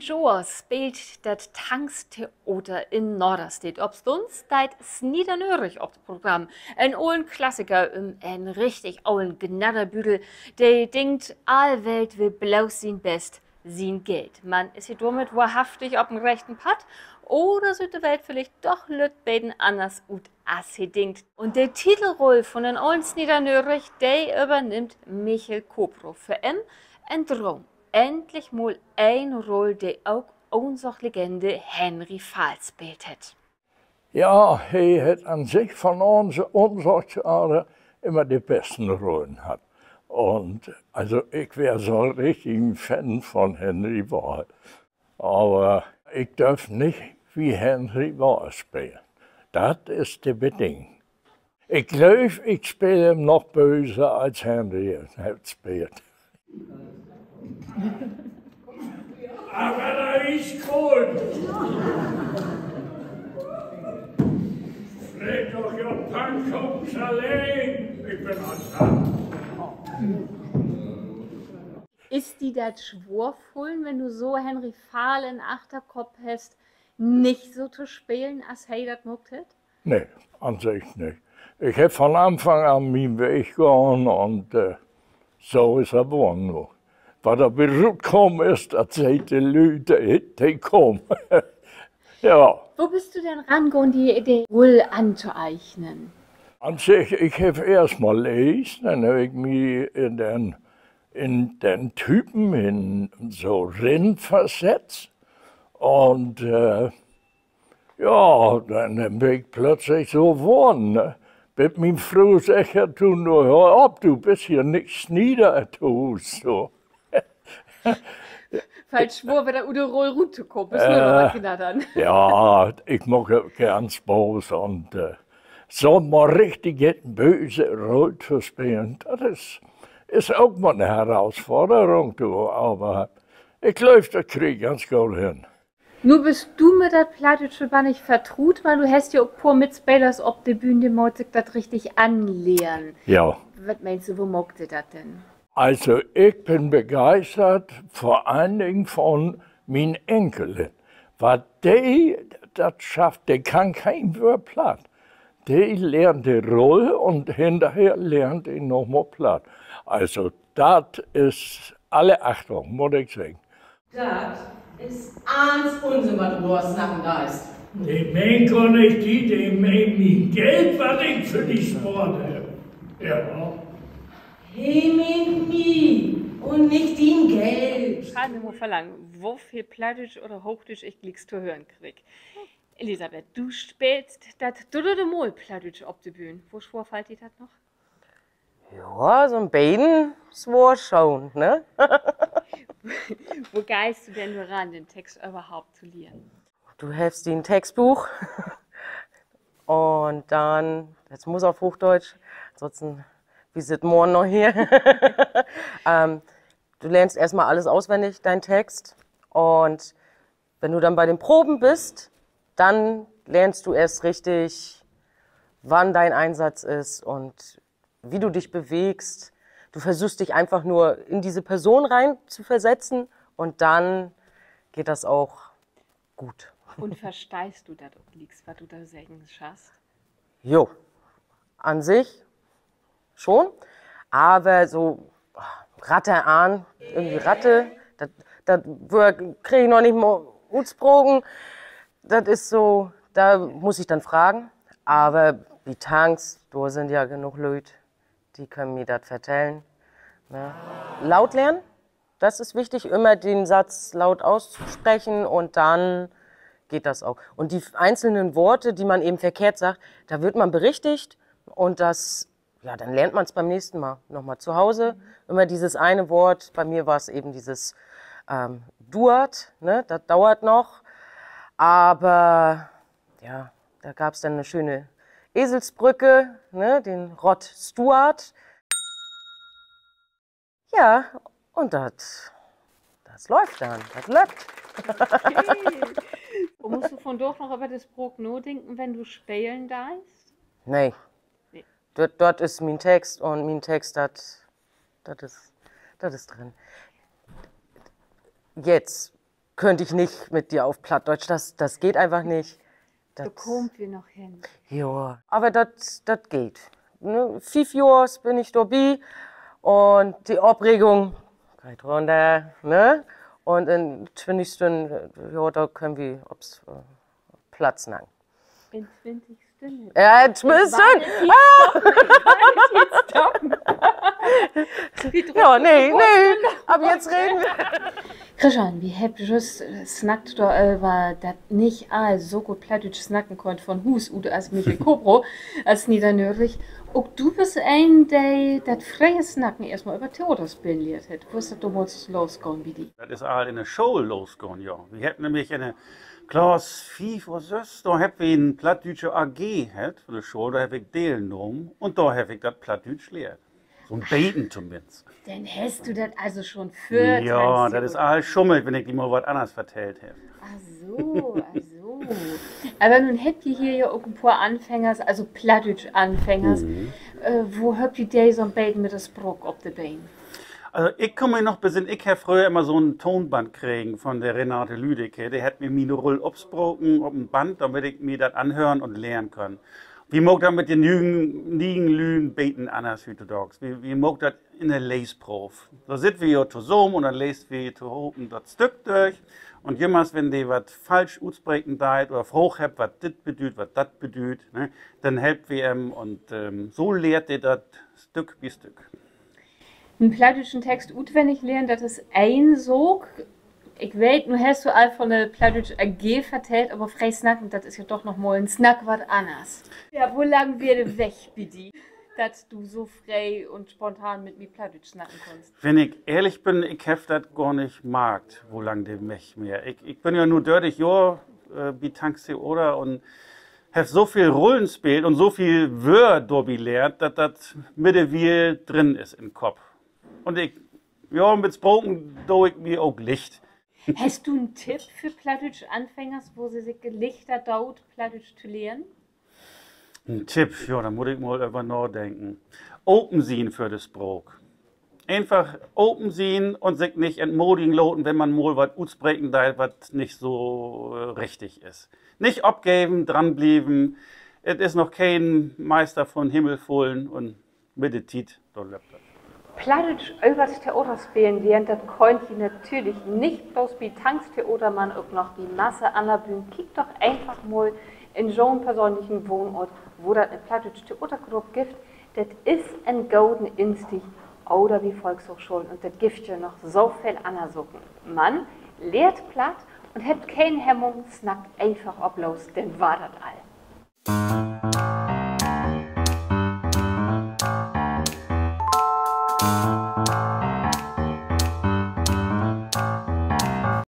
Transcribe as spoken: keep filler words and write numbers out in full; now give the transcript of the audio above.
Johr speelt dat Tanztheater in Norderstedt opstunns dat Sniedernörig op't Programm. En olen Klassiker üm en richtig olen Gnadderbüdel, de denkt, all Welt will bloots sien Best, sien Geld. Man is he dormit wohrhaftig op den rechten Padd oder süht de Welt villicht doch lütt beten anners ut, as he denkt? Un de Titelrull von den olen Sniedernörig, de övernimmt Michel Kobro. För em en Droom: Endlich mal en Rull, de ok Ohnsorg-Legende Henry Vahl speelt hett. Ja, he hett an sik von uns Ohnsorg-Theater immer de besten Rullen hatt. Un also, ik weer so'n richtigen Fan von Henry Vahl. Aver ik dörf nich wie Henry Vahl spelen. Dat is de Bedingung. Ik glööv, ik speel em noch böser, as Henry em hett speelt. Aver dat is goot. Freet doch jo Pannkoken alleen. Ik bün al satt. Is di dat swoor fullen, wenn du so Henry Vahl in'n Achterkopp hest, nich so to spelen, as he dat maakt hett? Nee, an sik nich. Ik heff von Anfang an mien Weg gahn un, äh, so is dat worrn nu. Wat dor bi rutkamen is, dat seht de Lüüd, de, de kamen. Ja. Wo büst du denn rangahn, di de Rull antoeignen? An sik, ik heff eerstmal leest, denn heff ik mi in den, in den Typen in, so rinversett. Un, äh, ja, denn, denn bün ik plötzlich so worrn, ne? Bit mien Fru seggt ja to mi: Höör op, du büst hier nich Snieder to Huus, so. Falsch, wo wedder ut de Rull ruttokamen, büst du noch wat gnaddern? Ja, ik maak ja geern Spaaß un, äh, so mal richtig en böse Rull to spelen, dat is, is ok mal 'ne Herausforderung, du, aver ik glööv, dat krieg ik ganz goot hen. Nu büst du mit dat Plattdüütsche bannig vertruut, man du hest ja ok poor Mitspelers op de Bühn, de maakt sik dat richtig anlehren. Ja. Wat meenst du, wo maakt se dat denn? Also, ik bün begeistert, vör allen Dingen von mien Enkelin. Wat de dat schafft, de kann keen Woort Platt. De lehrt de Rull un hinterher lehrt de noch mal Platt. Also, dat is alle Achtung, mutt ik seggen. Dat is allens Unsinn, wat du dor snacken deist. De meent gor nich di, de meent mien Geld, wat ik för di spoort heff. Ja. He meent mi un nich dien Geld. Schall mi mal verlangen, wo veel Plattdüütsch oder Hoochdüütsch ik glieks to hören krieg. Elisabeth, du speelst dat drüdde Mal Plattdüütsch op de Bühn. Wo swoor fallt di dat noch? Ja, so'n beten swoor schon, ne? Wo geihst du denn doran, den Text överhaupt to lehren? Du hest dien Textbuch un denn, dat muss op Hoochdüütsch, ansonsten, wi sitt morgen noch hier. Ähm, du lernst eerstmal alles auswendig, dein Text. Un wenn du denn bi den Proben büst, denn lehrst du eerst richtig, wann dein Einsatz is un wie du dich bewegst. Du versuchst, dich einfach nur in diese Person rein zu versetzen und dann geht das auch gut. Un versteihst du dat ok glieks, wat du dor seggen schasst? Jo, an sik schon. Aver so Ratte an, irgendwie Ratte, dat, dat Woort krieg ik noch nich mal utspraken. Dat is so, dor muss ik denn fragen. Aver bi Tanz, dor sünd ja genug Lüüd, de köönt mi dat vertellen, ne? Laut lernen, das ist wichtig, immer den Satz laut auszusprechen und dann geht das auch. Und die einzelnen Worte, die man eben verkehrt sagt, da wird man berichtigt und das, ja, dann lernt man's beim nächsten Mal nochmal zu Hause. Immer dieses eine Wort, bei mir war's eben dieses, ähm, duert, ne, dat dauert noch. Aber ja, da gab's dann 'ne schöne Eselsbrücke, ne, den Rod Stewart. Ja, un dat, dat löppt denn, dat löppt. Un musst du vundaag noch över de Spraak nadenken, wenn du spelen deist? Nee. Dat, dat is mien Text un mien Text, dat, dat is, dat is drin. Jetzt Könnte ich nicht mit dir auf Plattdeutsch, das, das geht einfach nicht. Dor kaamt wi noch hen. Jo, aver dat, dat geiht. Ne? Fief Johr bün ik dorbi un de Opregung geiht rünner, ne? Un in twintig Stünnen, jo, dor köönt wi op Platt snacken. In twintig Stünnen? Ja, twintig Stünnen. Ja, nee, nee. Ab jetzt reden wi. Christian, wi hebbt jüst snackt doröver, dat nich all so goot Plattdüütsch snacken köönt von Huus ut as Michael Kobro, as Niedernördlich. Ok du büst een, de dat freie Snacken eerstmal över Theaterspelen lehrt hett. Wo is dat domals losgahn bi di? Dat is all in de School losgahn, ja. Wi hebbt nämlich in de Klass fief oder söss, dor hebbt wi en plattdüütsche A G hatt von de School, dor heff ik deelnahmen un dor heff ik dat Plattdüütsch lehrt. So'n beten tominnst. Denn hest du dat also schon vör, ja, dat is all Schummel, wenn ik di mal wat anners vertellt heff. Ach so, ach so. Aver nu hebbt ji hier ja ok en poor Anfängers, also Plattdüütsch-Anfängers. Wo hebbt ji de so'n beten mit de Spraak op de Been? Also, ik kann mi noch besinnen, ik heff fröher immer so'n Toonband kregen von de Renate Lüdecke. De hett mi miene Rull opspraken op en Band, dormit ik mi dat anhören un lehren kann. Wi maakt dat mit de ne'en, ne'en Lüüd en beten anners hüüttodaags. Wi, wi maakt dat in de Leesproov. Dor sitt wi jo tosamen un denn leest wi tohopen dat Stück dörch. Un jümmers, wenn de wat falsch utspreken deit oder Fraag hebbt, wat dit bedüüdt, wat dat bedüüdt, ne, denn helpt wi em un so lehrt de dat Stück bi Stück. En plattdüütschen Text utwennig lehren, dat is een Saak. Ik weet, nu hest du al von de Plattdüütsch A G vertellt, aver free snacken, dat is ja doch noch mal en Snack wat anners. Ja, wo lang weer de Weg bi di, dat du so free un spontan mit mi Plattdüütsch snacken kunnst? Wenn ik ehrlich bün, ik heff dat gor nich markt, wo lang de Weg weer. Ik, ik bün ja nu dörtig Johr bi Tanks Theater un heff so veel Rullen speelt un so veel Wöör dorbi lehrt, dat dat middewiel drin is in Kopp. Un ik, ja, mit Spraken do ik mi ok licht. Hest du en Tipp för Plattdüütsch-Anfängers, wo se sik lichter doot, Plattdüütsch to lehren? En Tipp, ja, dor mutt ik mal över nadenken. Open sien för de Spraak. Eenfach open sien un sik nich entmodigen laten, wenn man mal wat utspreken deit, wat nich so richtig is. Nich opgeven, dranblieven. Et is noch keen Meister von Himmel fullen un mit de Tiet, dor löppt dat. Plattdüütsch över't Theaterspelen lehren, dat köönt ji natürlich nich bloots bi Tanks Theater, man ok noch bi masse anner Bühnen. Kiekt doch eenfach mal in jo'n persönlichen Wohnoort, wo dat en plattdüütsch Theatergrupp gifft. Dat is en goden Instieg, oder bi Volkshoochscholen, un dat gifft ja noch so veel anner Saken. Man lehrt Platt un hebbt keen Hemmung, snackt eenfach op los, denn warrt dat all.